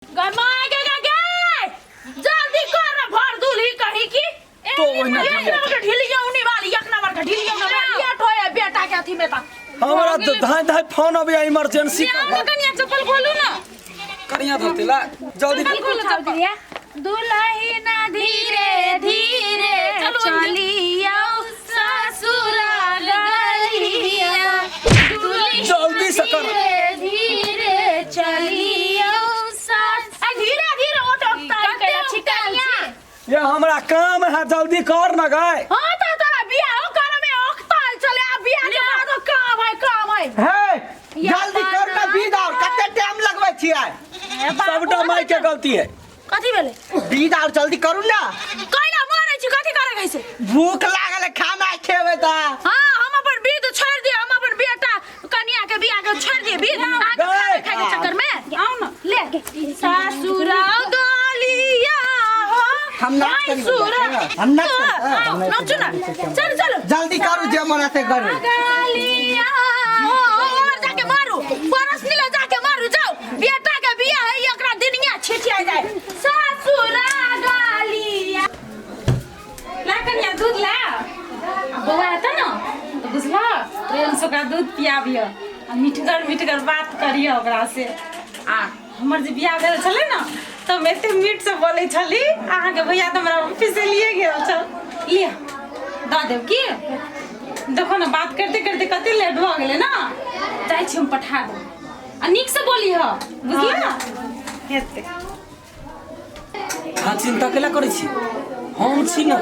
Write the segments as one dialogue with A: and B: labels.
A: गय my गे गे गे जल्दी कर ना भर दूल्ही कहीं की
B: तो ओहिना
A: एक नंबर के ढिलिया उनी वाली एक नंबर के ढिलिया उनी वाली लेट होए बेटा के अथी में ता
B: हमरा तो धाय धाय फोन अभी इमरजेंसी
C: आओ ना कनिया चप्पल खोलू ना
B: कनिया धरते ला जल्दी
C: चप्पल खोलो चप्पल
A: दुल्ही ना धीरे धीरे चलिया ससुराल गलिया दुल्ही
B: जल्दी से कर।
A: धीरे धीरे चलिया सास आ धीरे धीरे ओटो तार के छिकनिया
B: ये हमरा काम है जल्दी कर ना गाय
A: हाँ तो तोरा बियाह कर में ओकताल चले आ बियाह के बाद काम है काम है
D: हे जल्दी कर ना बीज और कते टाइम लगबै छियै
B: सबटा माई के गलती है
A: कथी भेलै
D: बीज और जल्दी करू ना
A: कैला मारै छी कथी करे गई से
D: भूख लागल है, खाना खेबै तऽ
A: हाँ हम अपन बीध छोड़ दिए हम अपन बेटा कनिया के बियाह के छोड़ दिए बीध आके खाना खाए के चक्कर में
C: आओ ना
A: ले सासुरा गलिया हो
D: हम नाच करी
A: ससुरा
D: हम नाच करी।
A: आओ, नाचू ना चल चलो
D: जल्दी करू जे मन से करू
A: गलिया हो और जाके मारू परस मिले जाके मारू जाओ बेटा के बियाह है एकरा दुनिया छिटिया जाए सासुरा गलिया
C: ला कनिया दूध ला आ बौआ हेतै ने तऽ बुझलह प्रेमसँ ओकरा दूध पियाबिह आ मिठगर मिठगर बात करिह ओकरा से आ हमर जे बियाह भेल छलै ने तऽ हम एते मीठसँ बोलै छली अहाँके भैया तऽ हमरा फिसलिए गेल छल लिअ दऽ देब की देखो ने बात करते करते कते लेट भऽ गेलै ने जाइ छी हम पठा देब आ नीकसँ बोलिह बुझलह हेतै
B: अहाँ चिंता केला करै छी हम छी ने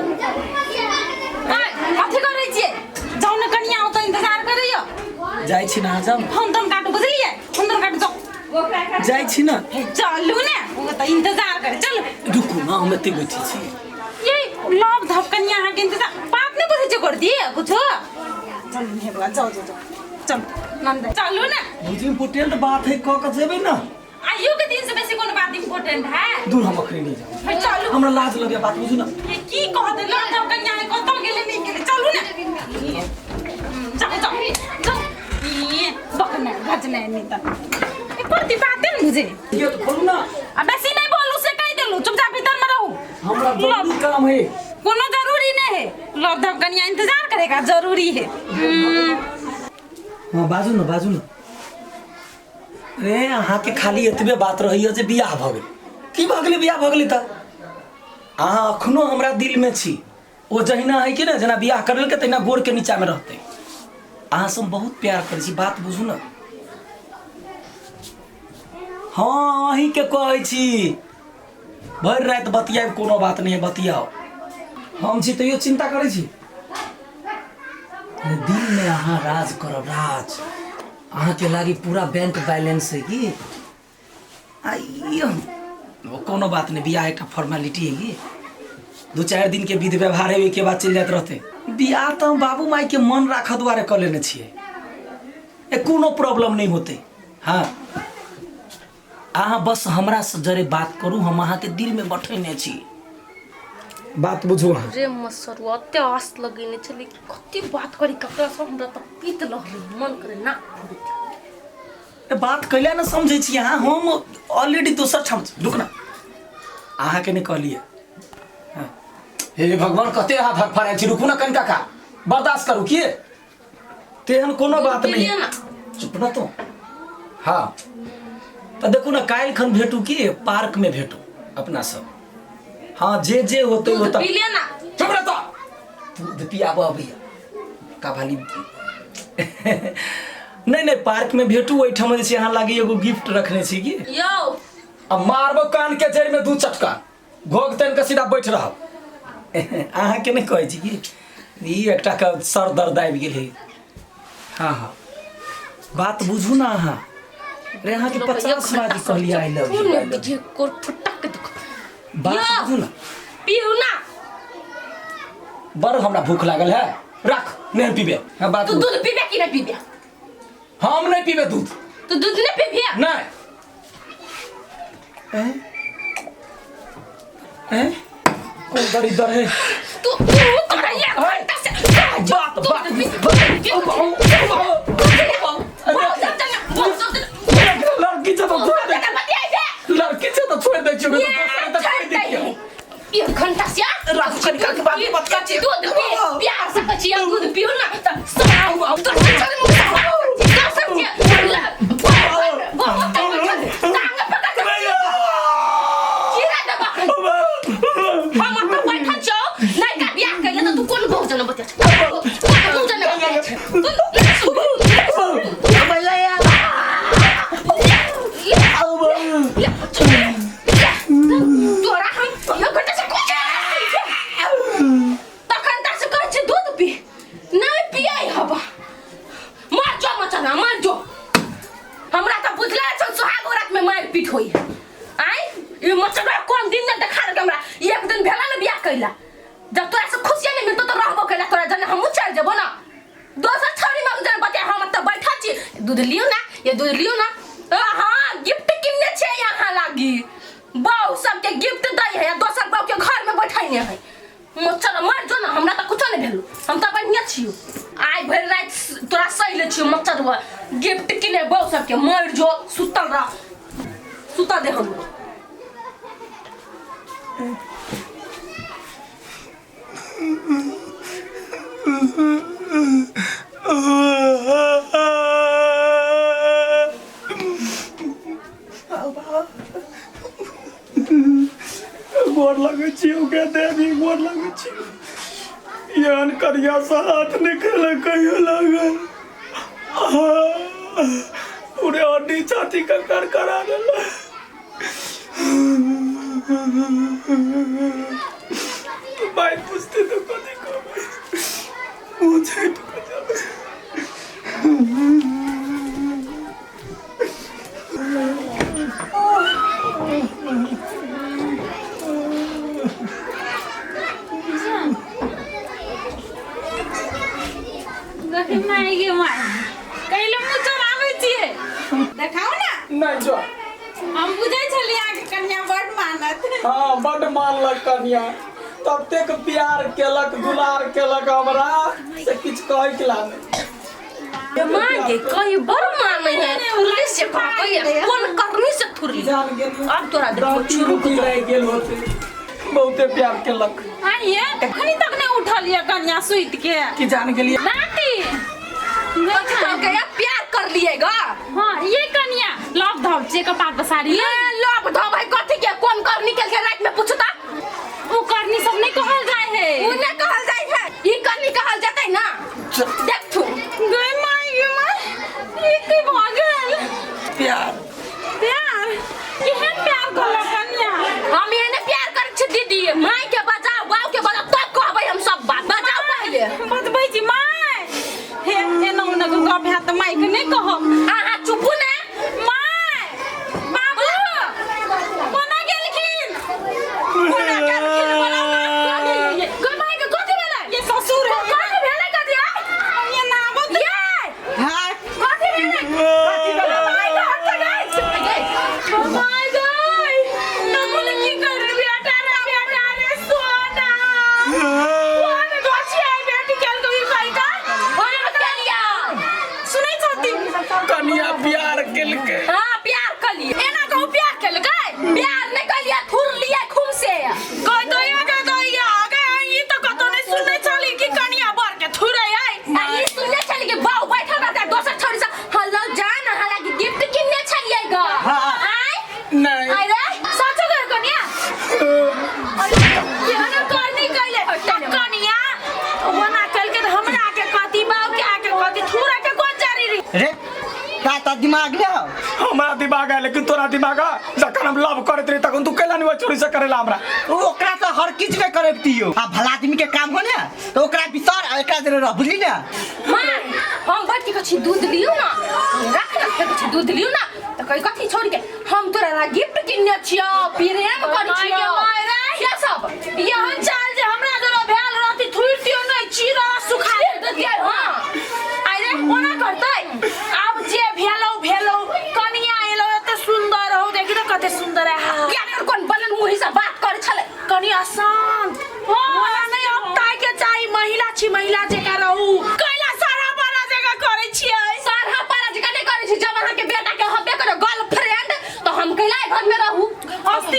C: कथी करै छियै जाउ ने कनिया ओतऽ इंतजार करैया
B: जाइ छी ने अहाँ जाउ ने
C: फोन तोन काटू बुझलियै फोन तोन काटू जाउ
B: जाइ छी ने
C: हे चलू ने ओ तऽ इंतजार करे चलू
B: रुकू ने हम एते बैठे छी
C: ये लव धप कनिया अहाँके इंतजार बात नहि बुझै छियै कर दिए कुछो चलू ने बौआ जाउ जाउ जाउ चलू नंद चलू ने
B: बुझी इम्पोर्टेंट बात है कऽ के जेबै ने
C: आइयो के दिन से बेसी कोनो बात इम्पोर्टेंट है
B: दूर हम अखनी नहीं जाऊ
C: हे चलू
B: हमरा लाज लगे बात बुझू ना
C: ये की कहत लव धप कनिया है कतौ गेले नहि गेले चलू ने जाउ जाउ जाउ ये बकना गजना नहीं त एको बाते ने बुझे
B: गेट खोलू ना
C: आ बेसी नहीं बोलू से कहि देलू चुपचाप भीतर में रहू
B: हमरा जरूरी काम है
C: कोनो जरूरी नहीं है लव धप कनिया इंतजार करेगा जरूरी है
B: हाँ बाजू ना बाजू ना रे अहाँके खाली एतबे बात रहैए जे बियाह भऽ गेल की भऽ गेलै बियाह भऽ गेलै तऽ अहाँ अखनो हमरा दिलमे छी ओ जहिना है कि ने जेना बियाह करेलकै तहिना गोड़के नीचामे रहतै अहाँसँ हम बहुत प्यार करै छी बात बुझू ने हँ अहीँके कहै छी भरि राति बतियाब कोनो बात नहि है बतियाउ हम छी तैयो चिन्ता करै छी दिलमे अहाँ राज करब राज अहाँके लागी पूरा बैंक बैलेंस है की आइयो ओ कोनो बात नहीं बियाह एकटा फॉर्मेलिटी है की दू चारि दिन के विध व्यवहार है ओहिके बाद चलि जाइत रहतै बियाह तऽ हम बाबू माय के मन राखऽ दुआरे कऽ लेने छियै ए कोनो प्रॉब्लम नहीं होतै हाँ अहाँ बस हमरा से जरे बात करू हम अहाँके दिल में बैठेने छी बात बुझू अहाँ
E: रे मसरुआ एते आस लगेने छलै कि कते बात करी ककरा से हमरा तऽ पीत लगलै मन करे नाक फोड़ि
B: ए, बात कैला ने समझै छी अहाँ हम ऑलरेडी दोसर ठाम छी रुक ना अहाँके नहि कहलियै हाँ। हे भगवान कते अहाँ धड़फड़ायल छी रुकू ना कनि काका बर्दाश्त करू की तेहन कोनो बात नहीं
E: पिलियै ना
B: चुप ना तो हाँ तऽ देखू ना काल्हि खन भेटू की पार्क में भेटू अपना सब हाँ जे जे होते
E: दूध
B: होता
E: पी लिअ ना
B: चुप रह तो दूध पियाबऽ अबैया का भाली नहीं नहीं पार्क में भेटू ओहिठाम जे छै अहाँ लागी एगो गिफ्ट रखने छी की
E: यौ
B: अब मारबो कान के जड़ में दू चटका घोघ तानि के सीधा बैठ रहब अहाँके नहि कहै छी की ई एकटा के सर दर्द आबि गेल है हाँ हाँ बात बुझू ना अहाँ रे अहाँके 50 बार कहलियै I love you
E: कोन बुझे कोर फटक देखो
B: बात बुझू ना
E: पीऊ ना
B: बड़ हमरा भूख लागल है रख नहीं पीबे हाँ बात
E: तू
B: बुझ।
E: दूध पीबे कि नहीं पीबे
B: हम नहीं पीबे दूध
E: तू दूध नहीं पीबे
B: नहीं हैं? हैं? कोन दरिद्र है
E: तू तू तोरा ये घंटा से
B: बात बात लड़की से तो लड़की से तो
F: तऽ छोड़ि दै छियौ तऽ दोसर तऽ छोड़ि दै छियौ।
E: एक घंटा से
B: राखू कनि काकी बात बात काची।
E: दूध पी प्यार से कहै छी दूध पियो ना तऽ सब दोसर छौरी मुँह से दोसर छियै टांग पकड़ के चीरा देबा हम अपन बैठल छौ नयका बियाह कैले तऽ तू कोन बहु जने बतिया छै कोन बहु जने बतिया छै तू नहि सुनबही। तोरा हम एक घंटा से कुछ तखन तक से कहै छै दूध पी नहि पियै हबा मर जो मचना मर जो हमरा तऽ बुझले छौ सुहाग रात में मारि पीट होई आय ई मचना कोन दिन ने देखा देलकै हमरा एक दिन भेला ने बियाह कैला जब तोरा से खुशिया नहीं मिलतो तो रहबो कैला तोरा जने हमहूँ चल जेबो ना दोसर छौरी मग जन बतिया हम तऽ बैठल छी दूध लियौ ना ये दूध लियौ ना हाँ गिफ्ट किनने छै यहाँ लागी बहु सबके गिफ्ट दै है आ दोसर बहु के घर में बैठैने है मच्छर मर जो ना हमरा तऽ कुछो नहीं भेलो हम तऽ बढ़िया छियो आइ भरि राति तोरा सहि ले छियो मच्छर हुआ गिफ्ट किने बहु सबके मर जो सुतल रह सुता दे हमरो।
F: गोर लगै छी ओकरा देवी गोर लगै छी एहन करिया से हाथ निकल कहियो लागल पूरे हड्डी छाती का कर करा देला। माय पूछते तो कथी कहबै मुँह झाँपि कऽ जेबै।
C: देखी माय गे माय कैले मुँह चोराबै छियै देखाउ ने।
F: नहि जो।
C: हम बुझै छलियै अहाँके कन्या बड मानत।
F: हाँ बड मानलक कन्या ततेक प्यार केलक दुलार केलक हमरा से किछु कहै के ला नहि।
E: माँ गे कहीं बड़ माने है थुरली से कहै कोन करनी से थुरली
F: जान गेली
E: अब तोरा देखो
F: शुरू की रह गेल होते बहुते प्यार केलक।
C: आइए अखनी तक नहीं उठल ये कन्या सुति के
F: की जान गेली
C: नाती
E: कथी कहलकै या प्यार कर लिएगा।
C: हाँ ये कन्या लव धव जे कपार पसारी
E: ले लब धब है कथी के कोन करनी के के रात में पूछता
C: उ करनी सब नहीं कहल जाय है।
E: उ ने कहल जाय है ई करनी कहल जतै ना देखथु
C: गई माय गे माय ई की भऽ गेल।
F: प्यार
C: प्यार केहन प्यार करलक कन्या।
E: हम एहने प्यार करै छी दीदी माय के बजाओ बाप के बजाओ तब कहबै हम सब बात बजाओ पहिले
C: बतबै छी माय हे एना ओना के गप हैत तऽ माय के नहि कहब।
E: अहाँ चुपू ने।
C: माय बाबू कोना गेलखिन
E: कोना गेलखिन बोला ना गई माय के कथी भेलै
C: ये ससुर है
E: कथी भेलै कथी
C: ये ना आबत
E: ये
D: हाँ
E: कथी भेलै
D: कथी भेलै?
E: माय के हाथ गई गई
A: माय गई तमुल की कर बेटा रे बेटा रे सोना कोन गोछी आई बेटी केल कभी भाई का
E: हम केलिया
C: सुनै छथिन
F: कनिया प्यार केलकै।
E: हाँ प्यार कलिए एना कहू प्यार केलकै प्यार नहीं कलिए थुर लिए खूम से
A: कह तो ये कह तो ये आ गए ई तो कतो नहीं सुनने चली कि कनिया बर के थुरे आई
E: आ ई सुनने छली कि बाऊ बैठल रहता दोसर छोरी से हेलो जान हालांकि गिफ्ट किन्ने छलिए ग
D: हाँ।
E: आय
F: नहीं
E: आय रे
A: सच कह कनिया केहन करनी कैले कनिया ओना कल के हमरा के कथी बाऊ के आके कथी थुरा के कोन जारी री
D: रे का तो दिमाग ले हो।
F: हमरा दिमाग है लेकिन तोरा दिमाग है जखन हम लव करैत रही तखन तू कैला नहीं चोरी से करेला हमरा।
D: उ ओकरा तो हर चीज में करबतियो आ भला आदमी के काम हो ने तो ओकरा बिसर आ एकरा जरे रह बुझली ना।
E: माँ हम बैठ के कछि दूध लियौ ना राख ना फेर कछि दूध लियौ ना त कहि कथी छोड़ के हम तोरा ला गिफ्ट किनने छियौ प्रेम करै छियौ क्या सब
A: यहन चाल जे हमरा जरा भेल रहती थुरतियो नहीं चीरा सुखा
E: देतियै हां
A: आइ रे कोना करतै आब जे भेलौ भेलौ कनिया एलौ एते सुंदर हो देखि त कते सुंदर है।
E: ज्ञान कोन बनन मुही से बात करै छलै
A: कनिया शांत मोला नहीं अब ताई के चाही महिला छी महिला जेका रहू कैला सारा पारा जेका करै छियै।
E: सारा पारा जेका नहीं करै छी जब अहाँ के बेटा के हबे करो गर्लफ्रेंड तो हम कैला घर में रहू।
A: हस्ती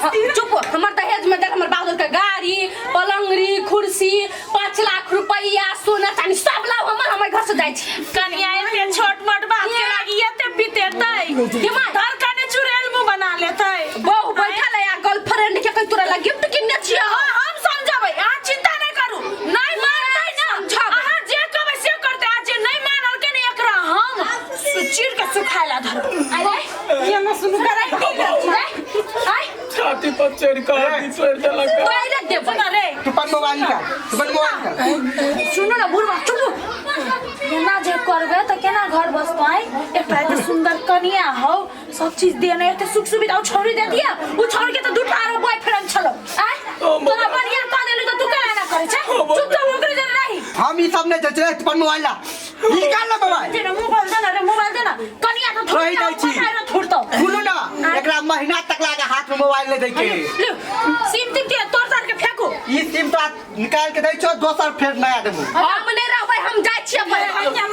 E: हाँ, चुप हो। हमर दहेज में देख हमर बाबू के गाड़ी पलंगरी कुर्सी 5 लाख रुपया सोना चांदी सब लाओ। हमर हमर घर से जाइ छी।
A: कनिया एते छोट मोट बात के लागी एते पितेतै?
E: के माय?
A: धर कने चुड़ैल मुंह बना लेतै।
E: बहु बैठल है आ गर्लफ्रेंड के कहि तोरा ला गिफ्ट किनने छियै।
A: हाँ, हम समझबै, अहाँ चिंता नहीं करू। नहीं मानतै ना, अहाँ जे कहबै से करतै। आ जे नहीं मानलकै ने, एकरा हम चीर के सुखाय ला धरबै।
E: अरे
C: ये ना सुनू करै।
E: आय।
F: छाती पर चढ़ कऽ हाथी छोड़ि देलक।
E: तोरे देबै।
A: सुन रे।
D: तू अपन मोबाइल निकाल, तू अपन मोबाइल निकाल।
A: सुनू ना बुढ़वा, चुप। एना जे करबै तऽ केना घर बसतै? एकटा एते सुंदर कनिया हौ, सब चीज देने, एते सुख सुविधा ओ छौरी दे दिया। उ छौरी के तऽ दूटा आरो बॉयफ्रेंड छलो। आय, तोरा बढ़िया कह देलु तऽ तू केना एना करै छै? चुपचाप ओकरे जरे रही।
D: हम ई सब नहीं सोचले। तू अपन मोबाइल ला, निकाल ना मोबाइल।
A: दे ना मोबाइल, दे ना रे मोबाइल, दे ना। कनिया तऽ थोड़ी
D: रहि जाइ छी।
A: थुरतौ।
D: सुनू ना, एकरा महीना तक लागे हाथ में मोबाइल नहीं दै के।
A: ले सिम तिम के तोड़ ताड़ के फेंकू।
D: ई सिम तो निकाल के दै छो, दोसर फेर नया देबू।
E: हम नहि रहबै, हम जाइ छियै अपन।
A: कनिया।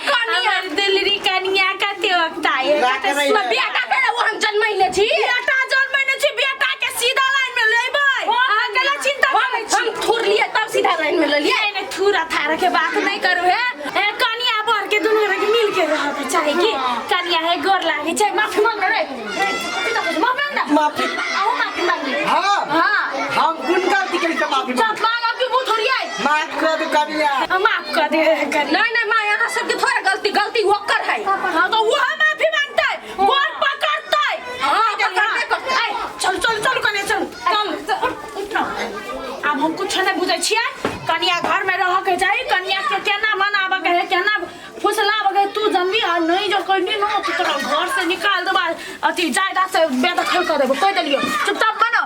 E: कनिया।
A: हमर दुलरी कनिया कते वक्ता है।
D: राख रही है।
E: बेटा के वो हम जन्मैले छी।
A: बेटा जन्मैने छी, बेटा के सीधा लाइन में लेबै। अहाँ केला चिंता करै छी?
E: हम थुर लिए तब सीधा लाइन में लेलियै।
A: नहीं नहीं, थूरा थारा के बात नहीं करू है। ए कनिया बर के दुनू के मिल के रह के चाही कि कनिया है, गोर लागे छै, माफी मांग रे। कथी तऽ माफी मांग ना।
D: माफी।
A: आहू माफी मांग ले।
D: हाँ।
A: हाँ।
D: हम कोन गलती करी से माफी?
A: चुप मांग, अब की मुंह थोड़ी आई।
D: माफ कर दू कनिया।
A: माफ कर दे कनिया।
E: नहीं नहीं माँ, यहाँ सबके थोड़ा गलती, गलती ओकर है।
A: हाँ, तो वो माफी मांगते, गोर पकड़ते।
E: हाँ, पकड़बे करतै।
A: आय, चल चल चल कनिया, चल चल, उठ उठ ना। आब हम कुछ नहीं बुझै छियै। कनिया घर में रह के चाही। कनिया के केना मनाबऽ के है, केना फुसलाबऽ के है, तू जानबी। आ नहीं जो कहनी ना तो तोरा घर से निकाल देबा, अथी जायदाद से बेदखल कर देबो, कहि देलियो। चुपचाप बनो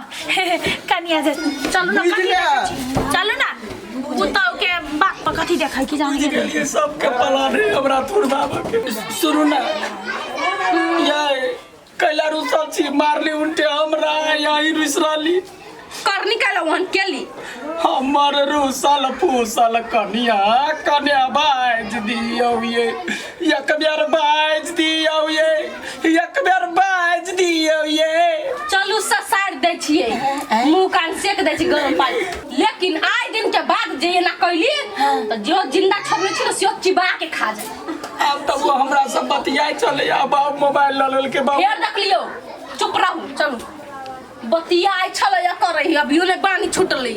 A: कनिया जे, चलू ना।
D: बुझि
A: कनिया
D: ले।
A: चलू ना। पुतहु के बाप पर कथी देखै की जान
F: बुझि
A: गेलै।
F: गेलियै सबके प्लान है हमरा थुरबाबऽ के। सुनू ना ये, कैला रुसल छी? मारली उनटे हमरा या ही रुस रहली?
E: करनी कैला वहन केली।
F: हमर रुसल फूसल कनिया, कन्या बाज दियौ ये, एक बेर बाज दियौ ये, एक बेर बाज दियौ ये।
E: चलू, ससार दै छियै, मुंह कान सेक दै छी गरम पानी, लेकिन आइ दिन के बाद जे एना कैली तऽ जो जिंदा छोड़ने छी ने, से चिबा के खा जाए।
F: आब तऽ ओ हमरा सब बतियाइ चले आ बाबू मोबाइल लऽ लेलकै बाबू।
E: फेर देख लियौ, चुप रहू, चलू। बतियाइ छलै करै अभियो नहि बानी छुटलै।